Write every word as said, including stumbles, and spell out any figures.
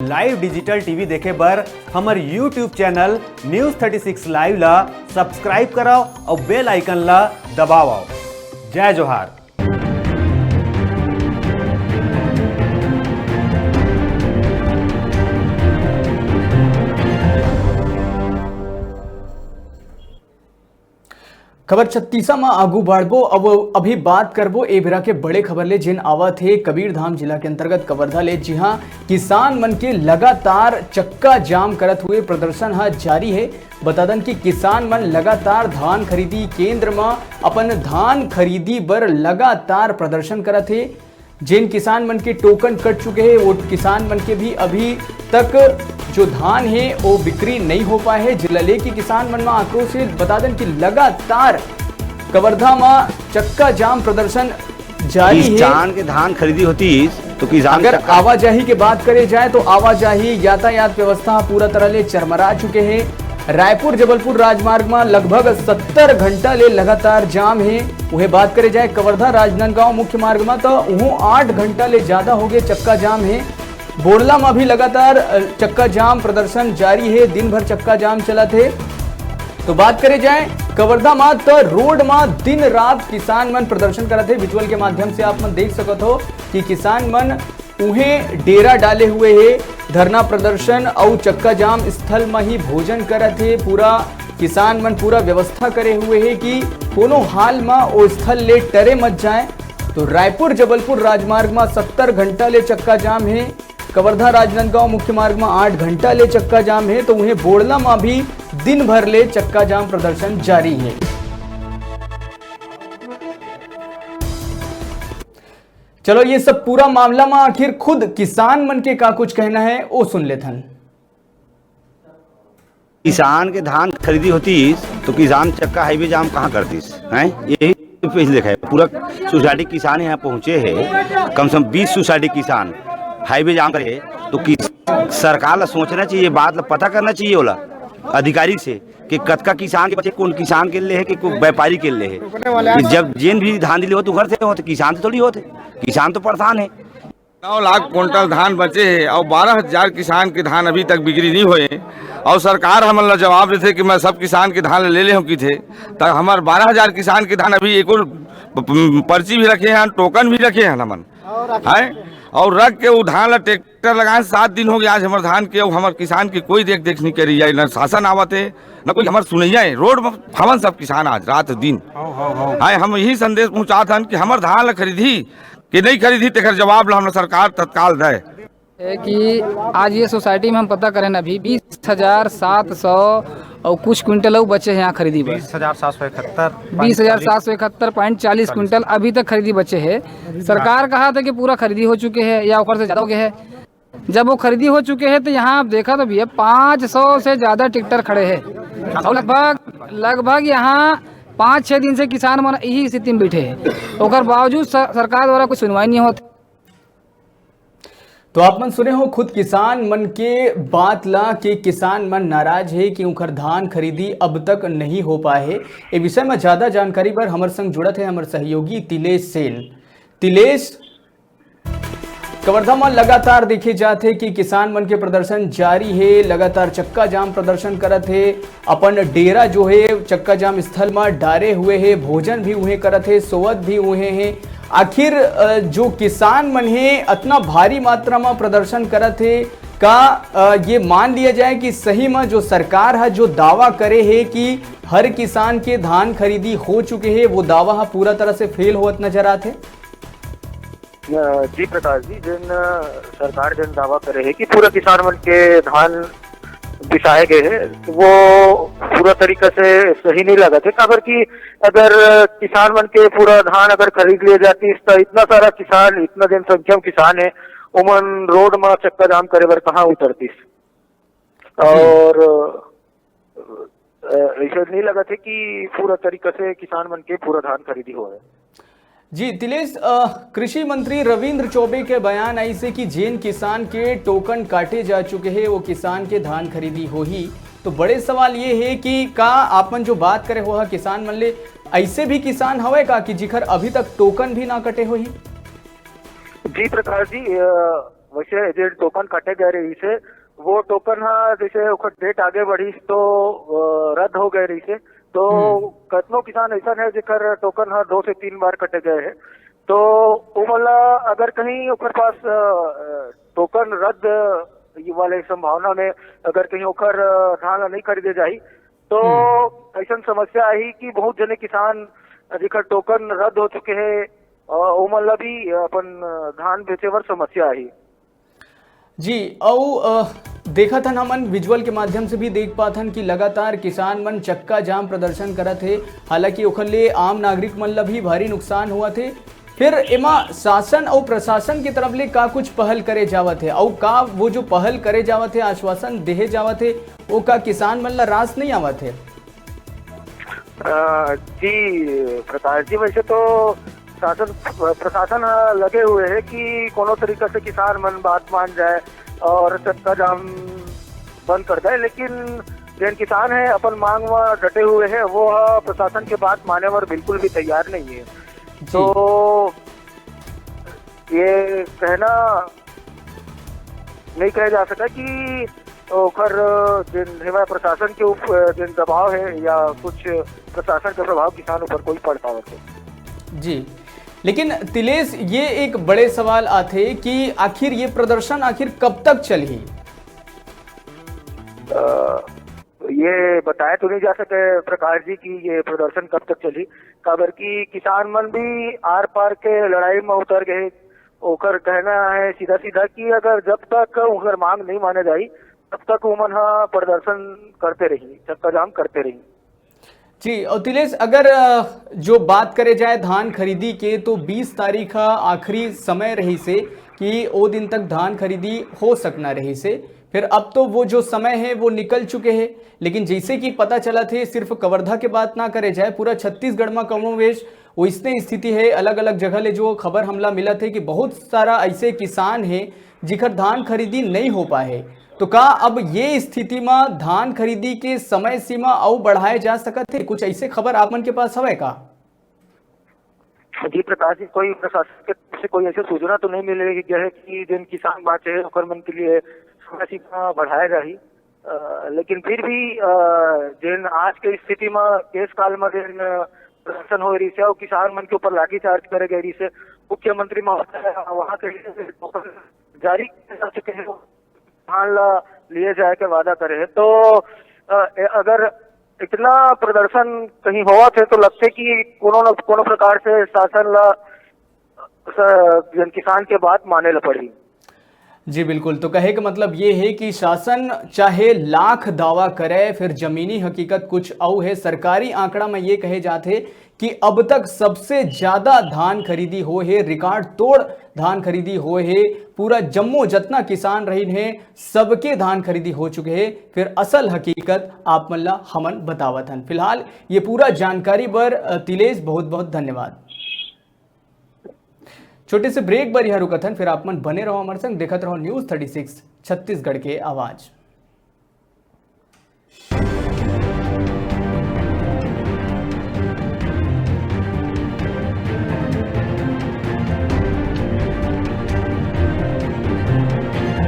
Live digital T V देखे बर हमर YouTube channel News thirty six Live ला subscribe करव अउ bell icon ला दबावव। जय जोहार। खबर छत्तीसा म आगू बढ़बो। अब अभी बात करबो ए बेरा के बड़े खबर ले, जेन आवत हे कबीरधाम जिला के अंतर्गत कवर्धा ले, जिहां किसान मन के लगातार चक्का जाम करत हुए प्रदर्शन ह जारी हे। बता दन कि किसान मन लगातार धान खरीदी केंद्र म अपन धान खरीदी बर लगातार प्रदर्शन करत हे। जेन किसान मन के टोकन कट चुके हे, वो किसान मन के भी अभी तक जो धान हे, वो बिक्री नहीं हो पाए हे, जेला लेके किसान मन म आक्रोश हे। बता दन कि लगातार कवर्धा म चक्का जाम प्रदर्शन जारी हे। किसान के धान खरीदी होतीस तो किसान अगर चक्का आवाजाही के बात करे जाए तो आवाजाही, यातायात व्यवस्था पूरा तरह ले चरमरा चुके हे। रायपुर जबलपुर राजमार्ग म लगभग सत्तर घंटा ले लगातार जाम हे। उहे बात करे जाए कवर्धा राजनांदगांव मुख्य मार्ग म तो उहों आठ घंटा ले ज्यादा हो गए चक्का जाम हे। बोड़ला म भी लगातार, अ, चक्का जाम प्रदर्शन जारी हे, दिन भर चक्का जाम चलत हे। तो बात करे जाए कवर्धा म तो रोड म दिन रात किसान मन प्रदर्शन करत हे। विजुअल के माध्यम से आप मन देख सकत हो कि किसान मन उहें डेरा डाले हुए हे, धरना प्रदर्शन अउ चक्का जाम स्थल म ही भोजन करत हे। पूरा किसान मन पूरा व्यवस्था करे हुए हे कि कोनो हाल म ओ स्थल ले टरे मत जाए। तो रायपुर जबलपुर राजमार्ग म सत्तर घंटा ले चक्का जाम हे, कवर्धा राजनांदगांव मुख्य मार्ग म आठ घंटा ले चक्का जाम हे, तो उहें बोड़ला म भी दिन भर ले चक्का जाम प्रदर्शन जारी हे। चलो, ये सब पूरा मामला म आखिर खुद किसान मन के का कुछ कहना हे, वो सुन लेथन। किसान के धान खरीदी होतीस तो किसान चक्का हाईवे जाम कहाँ करतीस? हैं, यही तो पेश देखा है। पूरा सोसाइटी किसान यहाँ पहुँचे है, कम से कम बीस सोसाइटी किसान हाईवे जाम करे, तो किस सरकार ला सोचना चाहिए, बात ला पता करना चाहिए ओला अधिकारी से कि कतका किसान के बचे, कौन किसान के ले है कि कोई व्यापारी के ले है। कि जब जेन भी धान दिले होते, घर से होते, किसान से थोड़ी होते, किसान तो परेशान है। नौ लाख कुंटल धान बचे हे अउ बारह हजार किसान के धान अभी तक बिक्री नहीं होए। अउ सरकार हमन ला जवाब देथे कि मैं सब किसान के धान ले ले हूँ किथे, त हमर बारह हजार किसान के धान अभी एको प-, प-, पर्ची भी रखे हन, टोकन भी रखे हन हमन, हैं? अउ रख के वो धान ला ट्रैक्टर लगाए सात दिन हो गए, आज हमर धान के अउ हमर किसान के कोई देख देख नहीं करी है, न शासन आवत है, न कोई हमर सुनैया है। रोड में हमन सब किसान आज रात दिन। हैं, हम यही संदेश पहुँचात हन कि हमर धान ला खरीदी कि नहीं खरीदी, तेकर जवाब ला हमला सरकार तत्काल दे। है कि आज ये सोसाइटी में हम पता करें अभी बीस हजार सात सौ और कुछ क्विंटल अउ बचे हैं यहाँ खरीदी बर। बीस हजार सात सौ इकहत्तर, बीस हजार सात सौ इकहत्तर पॉइंट चालीस क्विंटल अभी तक खरीदी बचे है। सरकार कहा था कि पूरा खरीदी हो चुके हैं या ओकर से ज्यादा हो गए हैं। जब वो खरीदी हो चुके हैं तो यहाँ आप देखा तो भैया पाँच सौ से ज्यादा ट्रैक्टर खड़े हैं और लगभग, लगभग यहाँ पाँच छह दिन से किसान मन यही स्थिति में बैठे हैं। ओकर बावजूद स-, सरकार द्वारा कोई सुनवाई नहीं होती। तो आप मन सुने हो खुद किसान मन के बात ला कि किसान मन नाराज हे कि उनकर धान खरीदी अब तक नहीं हो पाए हे। ए विषय में ज्यादा जानकारी बर हमर संग जुड़त हे हमर सहयोगी तिलेश सेन। तिलेश, कवर्धा म लगातार देखे जात हे कि किसान मन के प्रदर्शन जारी हे, लगातार चक्का जाम प्रदर्शन करत हे, अपन डेरा जो हे चक्का जाम स्थल म डारे हुए हे, भोजन भी उहें करत हे, सोवत भी उहें हे। आखिर, अ, जो किसान मन हे अतना भारी मात्रा म प्रदर्शन करत हे, का, अ, ये मान लिया जाए कि सही म जो सरकार ह जो दावा करे हे कि हर किसान के धान खरीदी हो चुके हे, वो दावा ह पूरा तरह से फेल होवत नजर आत हे? अ, जी प्रकाश जी, जेन, अ, सरकार जेन दावा करे हे कि पूरा किसान मन के धान बिसाए गए हे, वो पूरा तरीका से सही नहीं लगत हे, काबर कि अगर किसान मन के पूरा धान अगर खरीद लिए जातीस, त इतना सारा किसान, इतना जनसंख्या में किसान हे, ओमन रोड म चक्का जाम करे बर कहाँ उतरतीस? जी। और, अ, ऐसा नहीं लगत हे कि पूरा तरीका से किसान मन के पूरा धान खरीदी हो हे। जी तिलेश, अ, कृषि मंत्री रविंद्र चौबे के बयान आइस हे कि जेन किसान के टोकन काटे जा चुके हे, वो किसान के धान खरीदी होही। तो बड़े सवाल ये हे कि का आप मन जो बात करे हो हा किसान मन ले, ऐसे भी किसान हवय का कि जिखर अभी तक टोकन भी ना कटे होही? जी प्रकाश जी, अ, वैसे जे टोकन काटे गए रहिस हे, वो टोकन ह जैसे ओकर डेट आगे बढ़िस तो, अ, रद्द हो गए रहिस हे। तो हम्म। कतनो किसान ऐसन है जेकर टोकन ह दो से तीन बार कटे गए हे, तो ओमन ला अगर कहीं ओकर पास, अ, अ, टोकन रद्द वाले संभावना में अगर कहीं ओकर, अ, धान ला नहीं खरीदे जाही, तो हम्म। ऐसन समस्या आही कि बहुत जने किसान जेकर टोकन रद्द हो चुके हे, अ, ओमन ला भी अपन, अ, धान बेचे बर समस्या आही। जी, अउ, अ, देखत हन, हमन विजुअल के माध्यम से भी देख पाथन कि लगातार किसान मन चक्का जाम प्रदर्शन करत हे। हालांकि ओखर ले आम नागरिक मन ला भी भारी नुकसान हुआ थे। फिर एमा शासन अउ प्रशासन की तरफ ले का कुछ पहल करे जावत हे, अउ का वो जो पहल करे जावत हे, आश्वासन देहे जावत हे, वो का किसान मन ला रास नहीं आवत हे? अ, जी प्रकाश जी, वैसे तो शासन, प्रशासन ह लगे हुए है कि कोनो तरीका से किसान मन बात मान जाए और चक्का जाम बंद कर दे, लेकिन जेन किसान है अपन मांग में डटे हुए है, वो ह प्रशासन के बात माने बर बिल्कुल भी तैयार नहीं है। जी। तो ये कहना नहीं कहे जा सका कि ओकर जेन हेवय प्रशासन के ऊपर जेन दबाव है या कुछ प्रशासन का प्रभाव किसान ऊपर कोई पड़ पावत है। जी, लेकिन तिलेश, ये एक बड़े सवाल आथे कि आखिर ये प्रदर्शन आखिर कब तक चलही? अ, ये बताया तो नहीं जा सके प्रकाश जी कि ये प्रदर्शन कब तक चली, काबर कि किसान मन भी आर पार के लड़ाई में उतर गए। ओकर कहना है सीधा सीधा कि अगर जब तक उनकर मांग नहीं माने जाई, तब तक उमन ह प्रदर्शन करते रही, चक्का जाम करते रही। जी, और तिलेश, अगर, अ, जो बात करे जाए धान खरीदी के, तो बीस तारीख ह आखिरी समय रहिस हे कि ओ दिन तक धान खरीदी हो सकना रहिस हे। फिर अब तो वो जो समय है, वो निकल चुके हैं, लेकिन जैसे कि पता चलत हे, सिर्फ कवर्धा के बात ना करे जाए, पूरा छत्तीसगढ़ में कमोवेश वैसने स्थिति है। अलग-अलग जगह ले जो खबर हमला मिलत हे कि बहुत सारा ऐसे किसान हैं, जिखर धान खरीदी नहीं हो पाए हे। तो का अब ये स्थिति में धान खरीदी के समय सीमा अउ बढ़ाए जा सकत हे? कुछ ऐसे खबर आप मन के पास हवय का? जी प्रकाश जी, कोई प्रशासन के तरफ से कोई ऐसे सूचना तो नहीं मिले गए है कि जिन किसान बाचे हैं, ओकर मन के लिए समय सीमा बढ़ाए जाही। अ, लेकिन फिर भी, अ, जिन आज के स्थिति में, केश काल में जिन, अ, प्रदर्शन हो रही है और किसान मन के ऊपर लाठीचार्ज करे गए रही है, मुख्यमंत्री महोदय वहाँ के लिए जारी किए जा चुके हैं। धान ला लिए जाए के वादा करे हे। तो, अ, ए-, अगर इतना प्रदर्शन कहीं होवत हे, तो लगथे कि कोनो न कोनो प्रकार से शासन ला, स-, जन किसान के बात माने ला पड़ही। जी बिल्कुल, तो कहे के मतलब ये है कि शासन चाहे लाख दावा करे, फिर जमीनी हकीकत कुछ अउ है। सरकारी आंकड़ा में ये कहे जात है कि अब तक सबसे ज्यादा धान खरीदी होए हे, रिकॉर्ड तोड़ धान खरीदी होए हे। पूरा जम्मो जतना किसान रहिन हे, सबके धान खरीदी हो चुके हे। फिर असल हकीकत आप मन ला हमन बतावत हन। फिलहाल ये पूरा जानकारी बर, अ, तिलेश, बहुत बहुत धन्यवाद। छोटे से ब्रेक बर यहाँ रुकत हन, फिर आप मन बने रहो हमर संग, देखत रहो News Thirty Six छत्तीसगढ़ के आवाज।